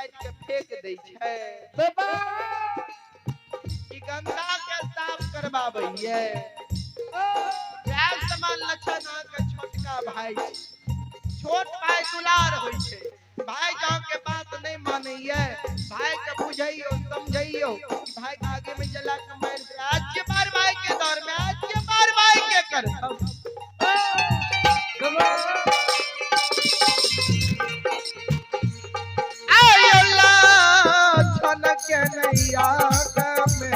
काटि के फेंक दै छै कि गंदा के साफ करबाबैये। जय समान लक्षण अहाँके छोटका भाई छै। छोट भाई दुलार होइ छै। भाई जहाँ के बात नहीं मानैये, भाई के बुझैयो समझैयो कि भाई के आगे में जला के मार दे। आज के बार भाई के दौर में आज के बार भाई के कर के नैया में।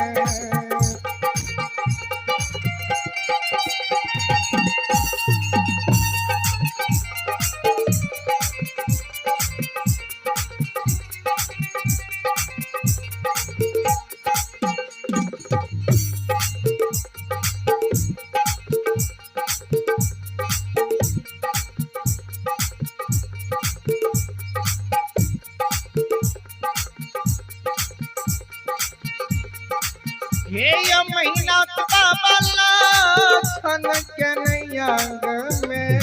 हे ये महीना बाबा लछन के नैया में।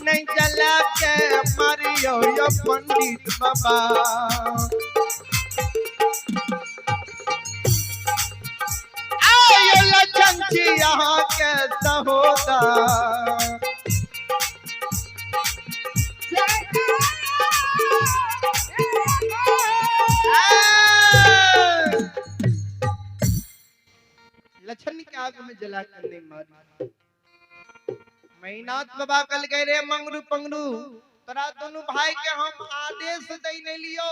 नहीं जला के मारियो यो पंडित बाबा। आयो लछन जी यहाँ के सहोदा। लछन के आग में जला कर नहीं मारी। महीनाथ बाबा कल गए रे मंगरू पंगरू, तोरा दोनों भाई के हम आदेश दे नहीं लियो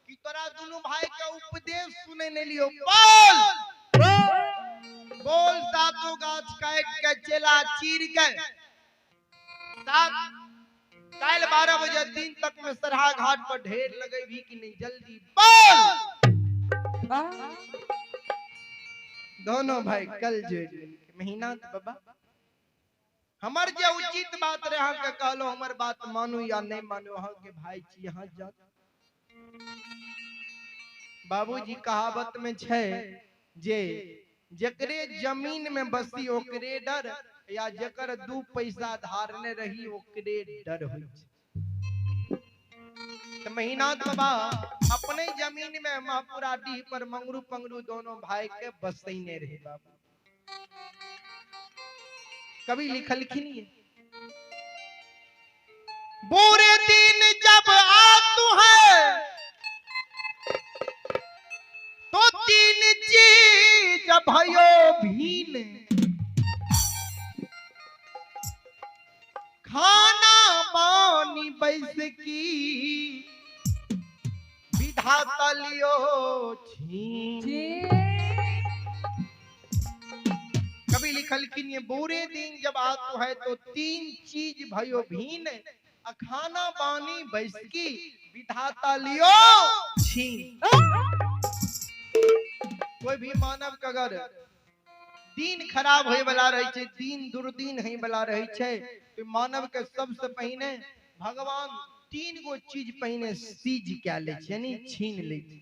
कि तोरा दोनों भाई के उपदेश सुने नहीं लियो। बोल बोल सातों गाछ काट के चेला चीर के सात काल 12 बजे दिन तक में सरहा घाट पर ढेर लगे भी कि नहीं, जल्दी बोल। दोनों भाई कल जोड़ लेलकै। महीनाथ बाबा हमर जे उचित बात रहे अहाँ के कहलो, हमर बात मानू या नहीं मानू, अहाँ के भाई छी, अहाँ जा। बाबूजी कहावत में छै जे जेकरे जमीन में बसी ओकरे डर, या जेकर 2 पैसा धारने रही ओकरे डर होइ छै। तो महीनाथ बाबा अपने जमीन में महापुरा डीह पर मंगरू पंगरू दोनों भाई के बसैने रहे। बाबू कभी लिखलखिन ये बुरे दिन जब आतु है तो 3 चीज भयो भीन, खाना पानी बैस की विधाता लियो छीन। कभी लिखलखिन ये बुरे दिन जब आतो है तो 3 चीज भयो भीन, खाना पानी बैस की विधाता लियो छीन। कोई भी मानव के अगर दिन खराब होय वाला रहे छै, दिन दुर्दिन होय वाला रहे छै, तो मानव के सबसे पहिने भगवान 3 गो चीज पहिने सीज के ले छै, यानी छीन ले छै।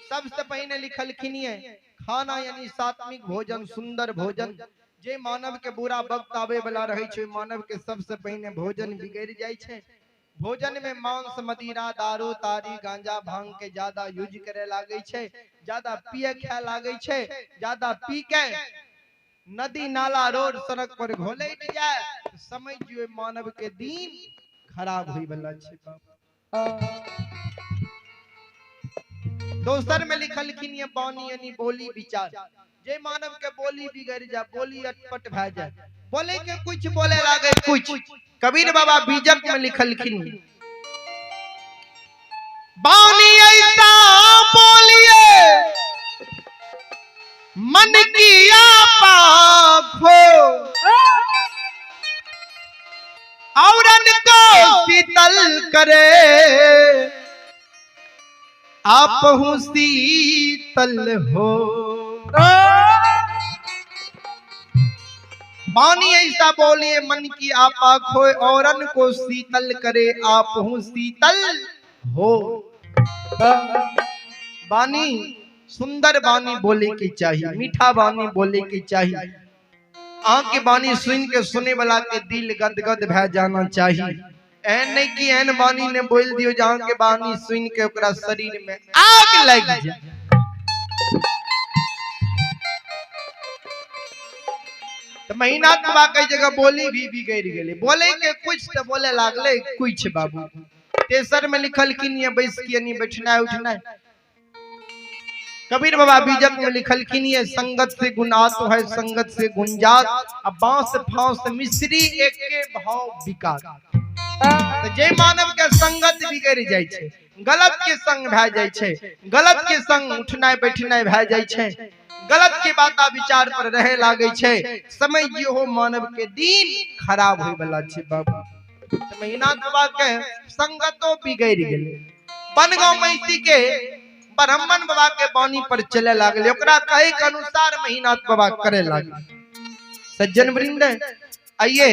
सबसे पहिने लिखलखिन ये खाना यानी सात्विक भोजन, सुंदर भोजन। जे मानव के बुरा वक्त आवे वाला रहे छै, मानव के सबसे पहिने भोजन बिगड़ जाय छै। भोजन में मांस मदिरा दारू तारी गांजा भांग के ज्यादा यूज करे लागे छै, ज्यादा पिए खाए लागे छै, ज्यादा पी के नदी नाला रोड सड़क पर घोलैत जाय, समझ जियो मानव के दिन खराब होय वाला छै। दोसर में लिखलखिन ये बानी यानी बोली विचार। जे मानव के बोली बिगड़ जाए, बोली अटपट भए जाए, बोले के कुछ बोले लागे कुछ। कबीर बाबा बीजक में लिखलखिन बानी ऐसा बोलिए मन की आपा खो, औरन को शीतल करे आप हूँ शीतल हो। बानी ऐसा बोलिए मन की आपा खोए, औरन को शीतल करे आप हूँ शीतल हो। बानी सुंदर बानी बोले के चाहिए, मीठा बानी बोले के चाहिए। अहाँ के वाणी सुन के सुने वाला के दिल गदगद भए जाना चाही। एहन नहीं कि एहन वाणी ने बोल दियो जे अहाँ के वाणी सुन के ओकरा शरीर में आग लग जाए। तो महीना बाबा कई जगह बोली भी बिगड़ गेलै, बोले के कुछ तो बोले लागले कुछ बाबू। तेसर में लिखलखिन ये बैस के नहीं बैठना उठना। कबीर बाबा बीजक में लिखलखिन ये संगत से गुनात है संगत से गुंजात, अब बांस फांस मिश्री एक के भाव बिकात। तो जे मानव के संगत बिगड़ जाय छै, गलत के संग भए जाय छै, गलत के संग उठनाइ बैठनाइ भए जाय छै, गलत के बात विचार पर रहे लागे छै, समय जे हो मानव के दिन खराब होय वाला छै बाबू। तो महीना बाबा के संगतो बिगड़ गेलै। बनगांव महिषी के ब्राह्मण बाबा के वाणी पर चले लागले, ओकरा कहे के अनुसार महीनाथ बाबा करे लागले। सज्जन वृंद आइए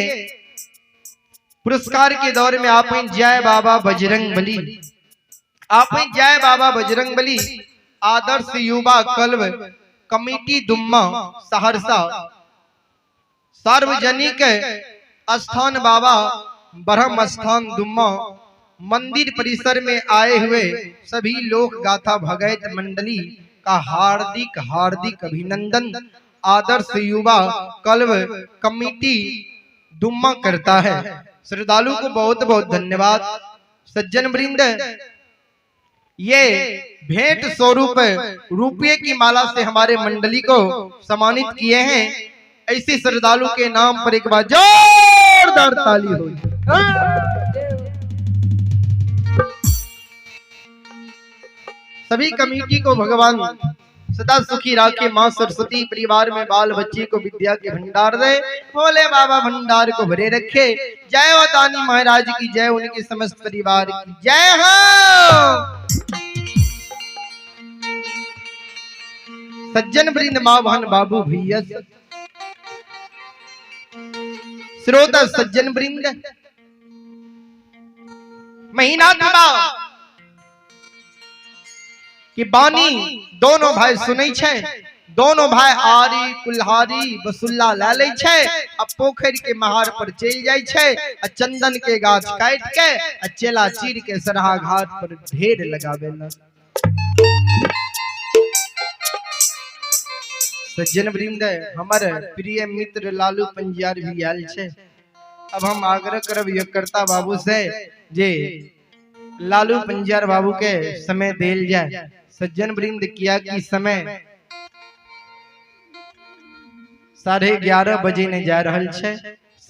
पुरस्कार के दौर में आप जय बाबा बजरंग बली, आप जय बाबा बजरंग बली आदर्श युवा क्लब कमेटी दुम्मा सहरसा सार्वजनिक स्थान बाबा ब्रह्म स्थान दुम्मा मंदिर परिसर में आए हुए सभी लोक गाथा भगत मंडली का हार्दिक हार्दिक अभिनंदन आदर्श युवा क्लब कमेटी दुम्मा करता है। श्रद्धालु को बहुत बहुत धन्यवाद। सज्जन वृंद ये भेंट स्वरूप रुपये की माला से हमारे मंडली को सम्मानित किए हैं। ऐसे श्रद्धालु के नाम पर एक बार जोरदार ताली हो। सभी कमेटी को भगवान सदा सुखी राखे, माँ सरस्वती परिवार में बाल बच्चे को विद्या के भंडार दे, भोले बाबा भंडार को भरे रखे। जय हो दानी महाराज की जय, उनके समस्त परिवार की जय हो। सज्जन वृंद माँ बहन बाबू भैया श्रोता सज्जन वृंद, महीना कि बानी दोनों भाई सुनै छै, दोनों भाई आरी कुल्हारी बसुल्ला ला लै छै आ पोखरि के महार पर चलि जाइ छै आ चंदन के गाछ काटि के आ चेला चीर के सरहा घाट पर ढेर लगावे ला। सज्जन वृंद हमर प्रिय मित्र लालू पंजियार भी आयल छै। अब हम आग्रह करब योगकर्ता बाबू से जे लालू पंजियार बाबू के समय देल जाए। सज्जन वृंद किया कि समय 11:30 बजे ने जा रहल छै।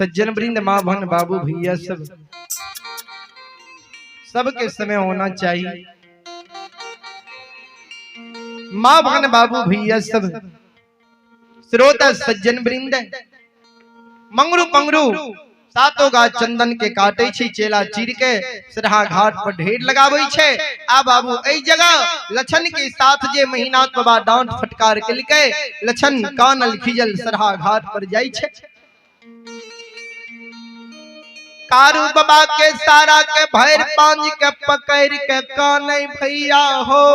सज्जन वृंद माँ बहन बाबू भैया सब सबके समय होना चाहिए। माँ बहन बाबू भैया सब श्रोता सज्जन वृंद, मंगरू पंगरू सातो गाछ चंदन के काटे छी, चेला चीर के सरहा घाट पर ढेर लगावे छै। आ बाबू एहि जगह लछन के साथ जे महीना बाबा डांट फटकार केलकै, लछन कानल खिजल सरहा घाट पर जाइ छै। कारू बाबा के सारा के भैर पांज के पकड़ के कानै भैया हो,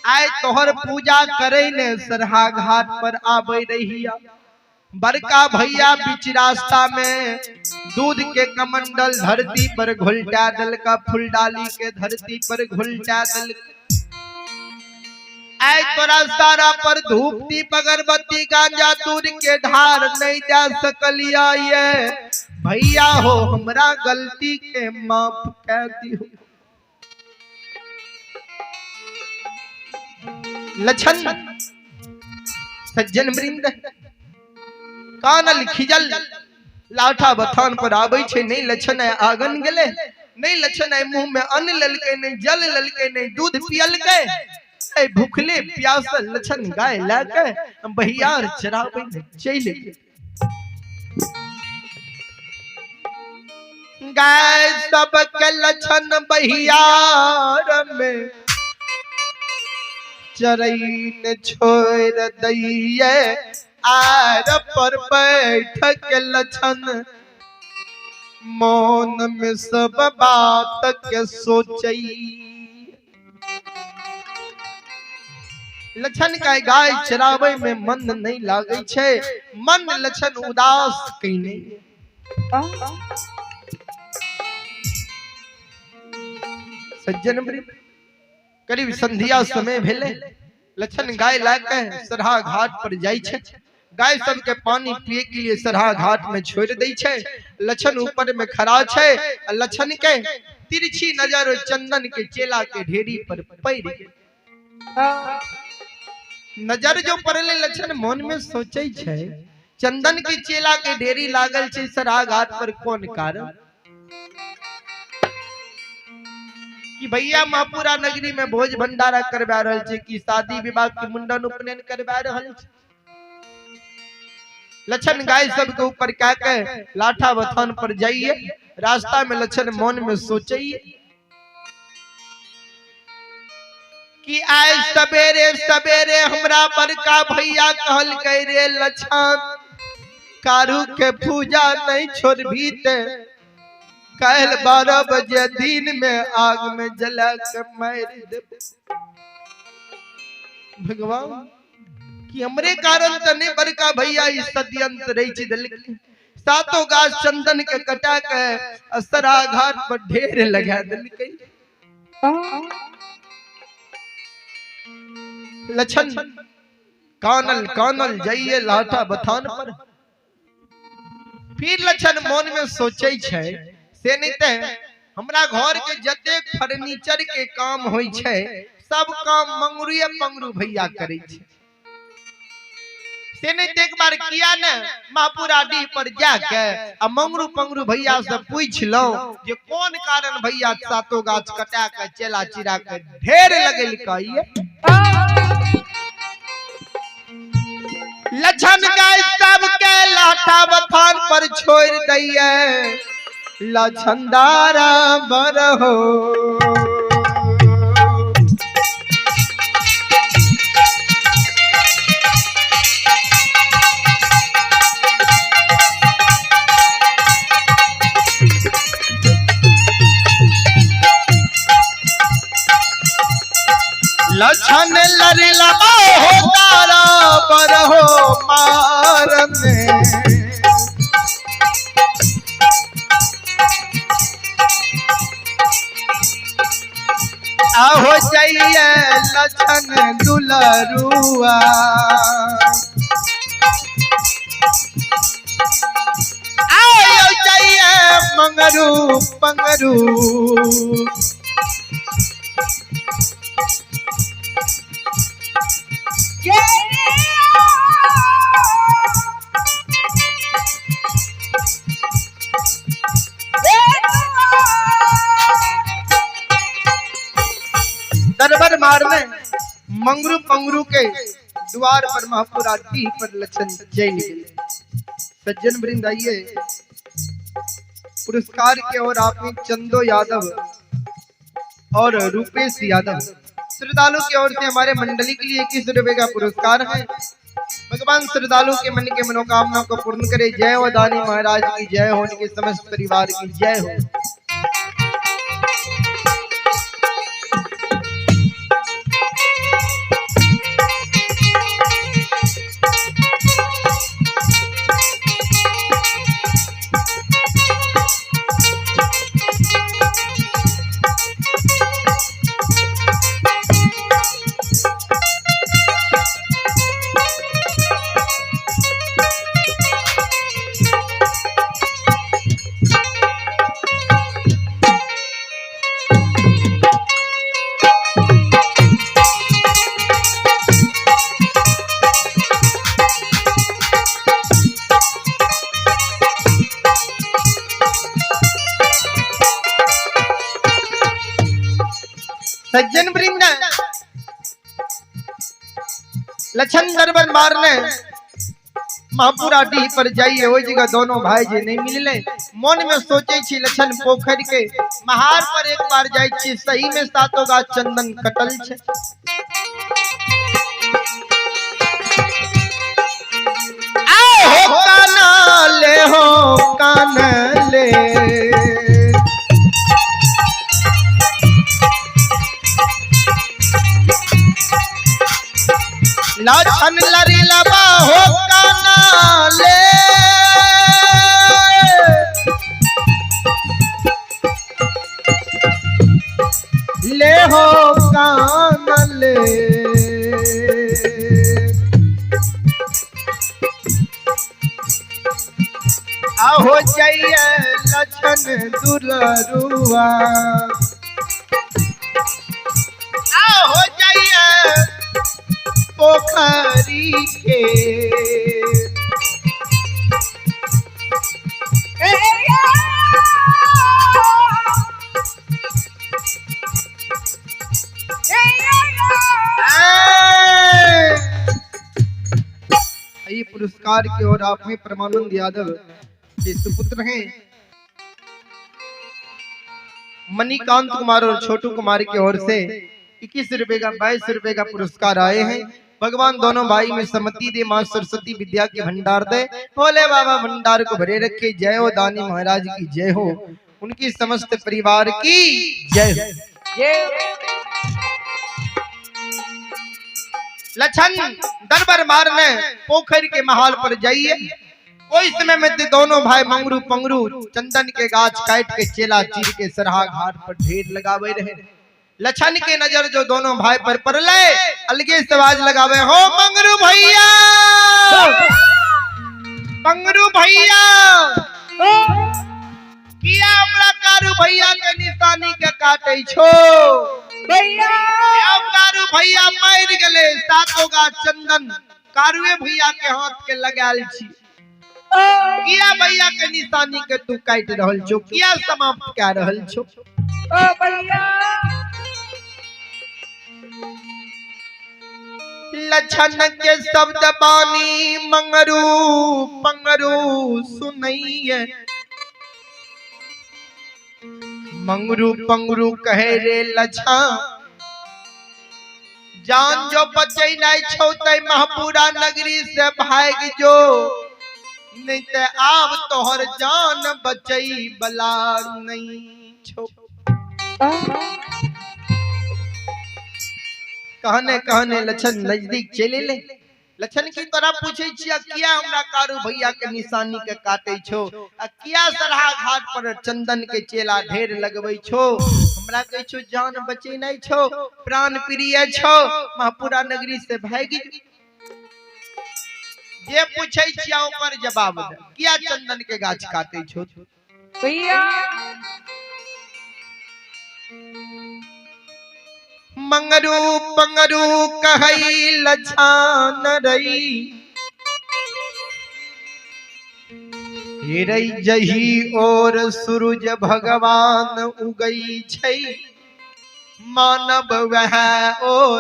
आय तोहर पूजा करे ने सरहा घाट पर आबे रहिया। बड़का भैया बीच रास्ता में दूध के कमंडल धरती पर घुलटा दलका, फुलडाली के धरती पर घुलटा दलका। आय तोरा सारा पर धूप दीप अगरबत्ती गांजा दूध के ढार नहीं जा सकलिया ये भैया हो, हमरा गलती के माफ कर दियो। लछन सज्जन वृंद कानल खिजल लाठा बथान पर आबै छै, नहीं लछन आइ आंगन गेलै, नहीं लछन आइ मुंह में अन्न लेलकै, नहीं जल लेलकै, नहीं दूध पियलकै। ऐ भूखले प्यासल लछन गाय लए के बहियार चराबै ले चलि गेल। गाय सबके लछन बहियार में चरैन छोड़ दैये, आर पर बैठक लछन मौन में सब बात के सोचई। लछन के गाय चराबै में मन नहीं लागै छै, मन लछन उदास कइने। सज्जन वृंद, करीब संध्या समय भेले, लछन गाय लए के सरहा घाट पर जाइ छै। गाय सबके पानी पिए के लिए सरहा घाट में छोड़ दै छै। लछन ऊपर में खड़ा छै आ लछन के तिरछी नजर चंदन के चेला के ढेरी पर पड़ गेल। नजर जो पड़ले लछन मन में सोचे छै, चंदन के चेला के ढेरी लागल छै सरहा घाट पर, कोन कारण कि भैया महापुरा नगरी में भोज भंडारा करवा रहल छै कि शादी विवाह के मुंडन उपनयन करवा रहल छै। लछन गाय सबके ऊपर कह के लाठा बथान पर जाइए। रास्ता में लछन मन में सोचिए कि आय सवेरे सवेरे हमरा बड़का भैया कहल के रे लछन, कारू के पूजा नहीं छोड़बी ते कल 12 बजे दिन में आग में जला के मार दे। भगवान कि हमरे कारण त नहीं बड़का भैया ई षड्यंत्र रही देलकै। सातों गाछ चंदन के कटा के असरा घाट पर ढेर लगा देलकै। लछन कानल कानल जाइए लाठा बथान पर। फिर लछन मन में सोचे छै से नहीं ते हमरा घर के जतेक फर्नीचर के काम होई छै सब काम मंगरूए पंगरू भैया करे छै। से नहीं ते एक बार किया ने महापुरा डीह पर जाके आ मंगरू पंगरू भैया से पूछ लो जे कौन कारण भैया सातों गाछ कटा के चेला चिरा के ढेर लगेलकै। लछन गाय सब के लाठा बथान पर छोड़ दैये, लछन दारा बरहो। लछन लरला हो तारा बरहो मार में। आहो जाइए लछन दुलरुआ, आयो जाइए मंगरू पंगरू। दरबार मारने मंगरू पंगरू के द्वार पर महापुरा डीह पर लछन जैन गए। सज्जन वृंद आइए पुरस्कार के और आपने चंदो यादव और रूपेश यादव श्रद्धालु की ओर से हमारे मंडली के लिए 21 रुपए का पुरस्कार है। भगवान श्रद्धालु के मन के मनोकामना को पूर्ण करे। जय हो दानी महाराज की जय हो, उनके समस्त परिवार की जय हो। सज्जन वृंद, लछन दरबार मारने महापुरा डीह पर जाइए, ओहि जगह दोनों भाई जी नहीं मिलले। मन में सोचे छी लछन पोखर के महार पर एक बार जाय छी, सही में सातों गाछ चंदन कटल छे। आओ हो काना ले, हो कान ले, लछन लरी लबा हो काना ले, ले हो कान ले। आहो जाइए लछन दुलरुआ, आहो जाइए पोखरी के। ये पुरस्कार की ओर आप में परमानंद यादव के सुपुत्र हैं मणिकांत कुमार और छोटू कुमार की ओर से 21 रुपए का 22 रुपए का पुरस्कार आए हैं। भगवान दोनों भाई में सम्मति दे, माँ सरस्वती विद्या के भंडार दे, भोले बाबा भंडार को भरे रखे। जय हो दानी महाराज की जय हो, उनकी समस्त परिवार की जय हो। लछन दरबार मारने पोखर के महाल पर जाइए। ओहि समय में ते दोनों भाई मंगरू पंगरू चंदन के गाछ काट के चेला चीर के सरहा घाट पर ढेर लगावे रहे। लछन के नजर जो दोनों भाई पर पड़ले, अलगे से आवाज लगावे, हो मंगरू भैया, मंगरू भैया, किया हमरा कारू भैया के निशानी के काटे छो भैया। कारू भैया मर गेले, सातो गाछ चंदन कारुए भैया के हाथ के लगायल छी, किया भैया के निशानी के तू काट रहल छो, किया समाप्त कै रहल छो। ओ भैया। लछन के शब्द बानी मंगरू पंगरू सुनैये, मंगरू पंगरू कहे रे लछा, जान जो बचै नहीं छौ तै महपुरा नगरी से भाग जो, नहीं ते आब तोहर जान बचै बला नहीं छौ। कहने कहने लछन नजदीक चले ले। लछन की तोरा पूछे छिया किया हमरा कारू भैया के निशानी के काटे छो, आ किया सरहा घाट पर चंदन के चेला ढेर लगबै छो, हमरा कहै छो जान बचे नहीं छो, प्राण प्रिय छो, महापुरा नगरी से भागि जो। जे पूछे छिया ओकर जवाब दे, किया चंदन के गाछ काटे छो भैया। मंगरू पंगरू कहई लछान रई, हेरई जही और सूरज भगवान उगई छै, मानव वह और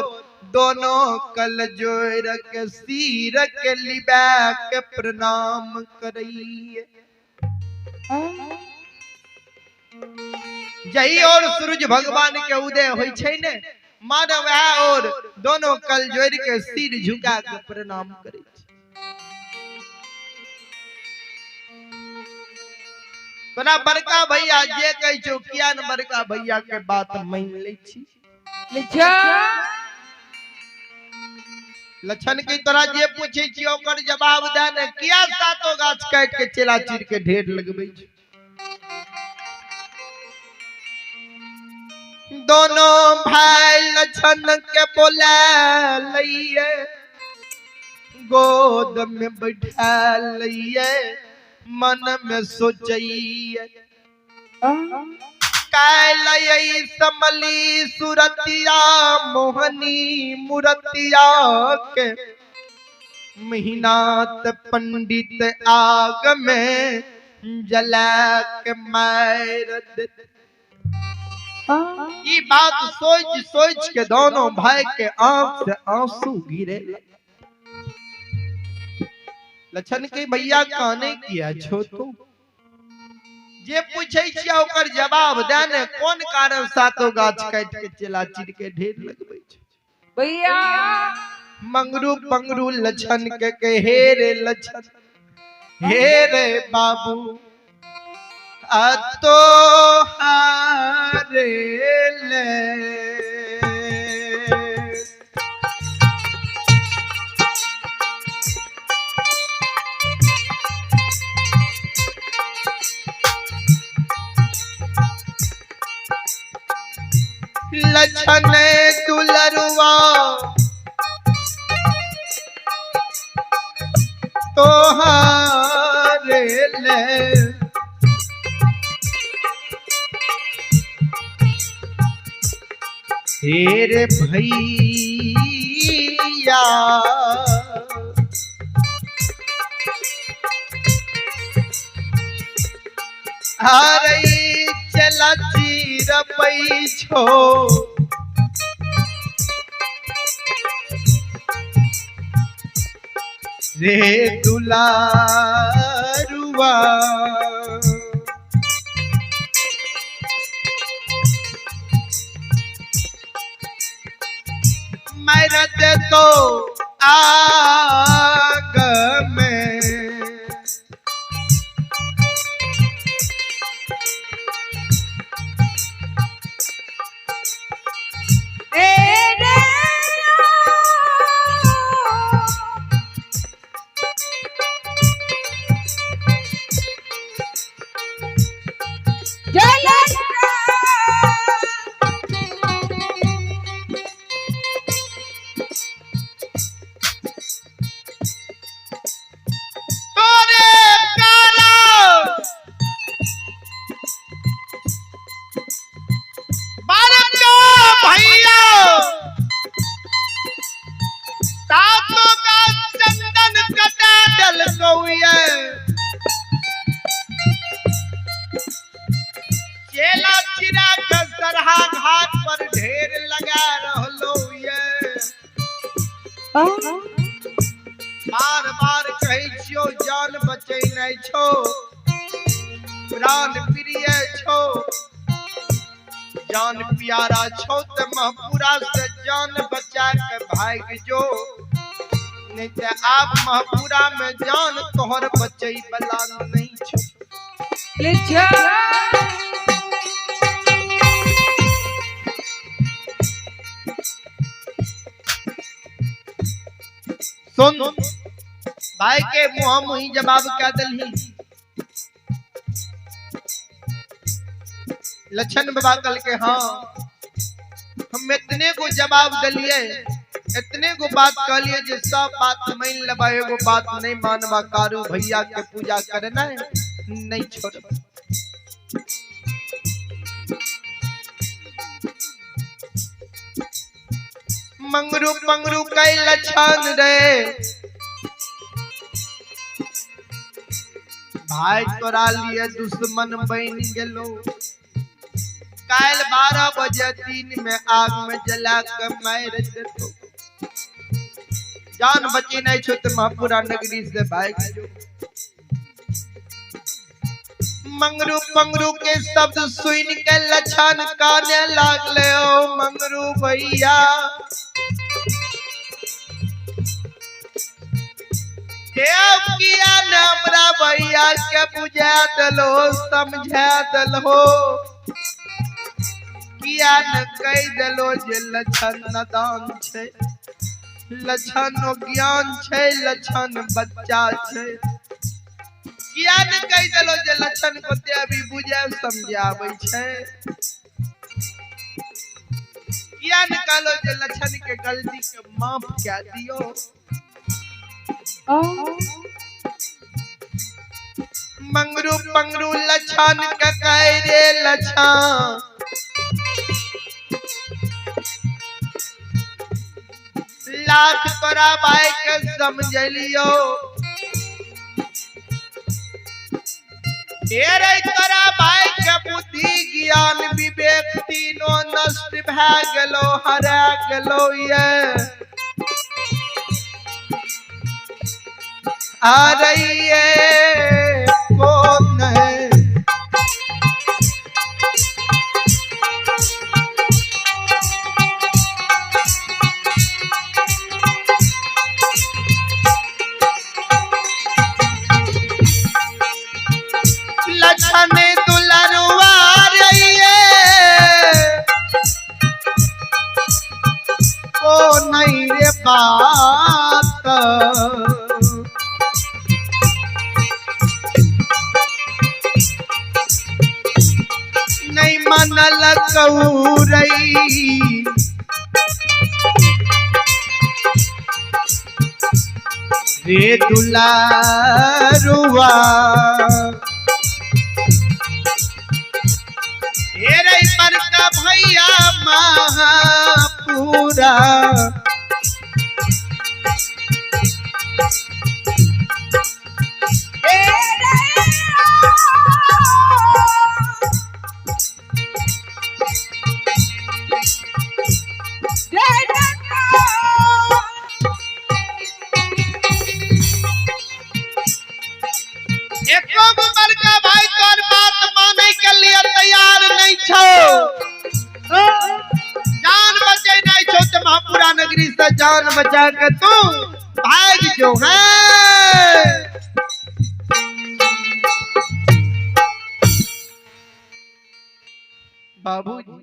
दोनों कल जोर के सिर के लिबा के प्रणाम करई। जही और सूरज भगवान के उदय होई छै ने, मानव वह और दोनों कल जोड़ के सिर झुका के प्रणाम करे छै। तोरा बड़का भैया जे कहै छौ किया ने बड़का भैया के बात मान लै छी। लछन के तोरा जे पूछे छी ओकर जवाब दे ने, किया सातो गाछ काट के चेला चीर के ढेर लगबै छै। दोनों भाई लछन के बोला लइए, गोद में बैठा लइए, मन में सोचइए कैलई समली सुरतिया मोहनी मुरतिया के महीनात पंडित आग में जला के मार दे। ई बात सोच सोच के दोनों भाई के आंख से आंसू गिरे। लछन के भैया कहने किया छो तू, जे पूछे छिया ओकर जवाब दे ने, कोन कारण सातो गाछ काट के चेला चीर के ढेर लगबै छै भैया। मंगरू पंगरू लछन के कहे रे लछन, हे रे बाबू आ तो हारे ले। लछन दुलरुआ तोहारे ले हेरे भैया हरे चला चीर पैछो रे दुलारुआ। मरद तो आग में तोरे काला बालक भैया सातों का चंदन कटा डल कौए चेला चिरा के सरहा घाट पर ढेर लगा रहलो ये। बार बार कहै छियो जान बचै नहि छौ, प्राण प्रिय छौ, जान प्यारा छौ त महपुरा से जान बचा के भागि जो, नहीं त आब महपुरा में जान तोहर बचै बला नहीं छौ। सुन भाई के मुँह मुही जवाब क्या दलही। लक्षण बाबा कल के हाँ हम इतने को जवाब दलिए, इतने को बात कहलिए जे सब बात मान लेबा, एगो बात नहीं मानबा, कारू भैया के पूजा करना नहीं छोड़बा। मंगरू पंगरू कई लक्षण रे भाई तोरा लिए दुश्मन बन गेलो, काल 12 बजे दिन में आग में जला के मार देतो, जान बची नहीं छो तो महापुरा नगरी से भाग जो। मंगरू पंगरू के शब्द सुन के लक्षण काने लागले, ओ मंगरू भैया देव किया न हमरा भैया के बुझा दलो समझा दलो, किया न कह दलो जे लक्षण नदान छै, लक्षण ज्ञान छै, लक्षण बच्चा छै, किया न कह दलो जे लक्षण को ते अभी बुझा समझाबै छै, किया न कहलो जे लक्षण के गलती के माफ कह दियो। मंगरू पंगरू लक्षण के कह रे लक्षण लाख तोरा भाई के समझलियो, तेरे तोरा भाई के बुद्धि ज्ञान विवेक तीनों नष्ट भए गेलो, हरा गेलो ये आ रही है कौन है। लक्षण दुलरुआ रही है को नहीं रे बात, नहीं मनल कौरैया रही। रे दुलारुआ, हे रे बड़का भैया महापुरा। एको गो बड़का भाई तोर बात माने के लिए तैयार नहीं छो, जान बचे नहीं छो तो महापुरा नगरी से जान बचा के तू भाग जो है। बाबूजी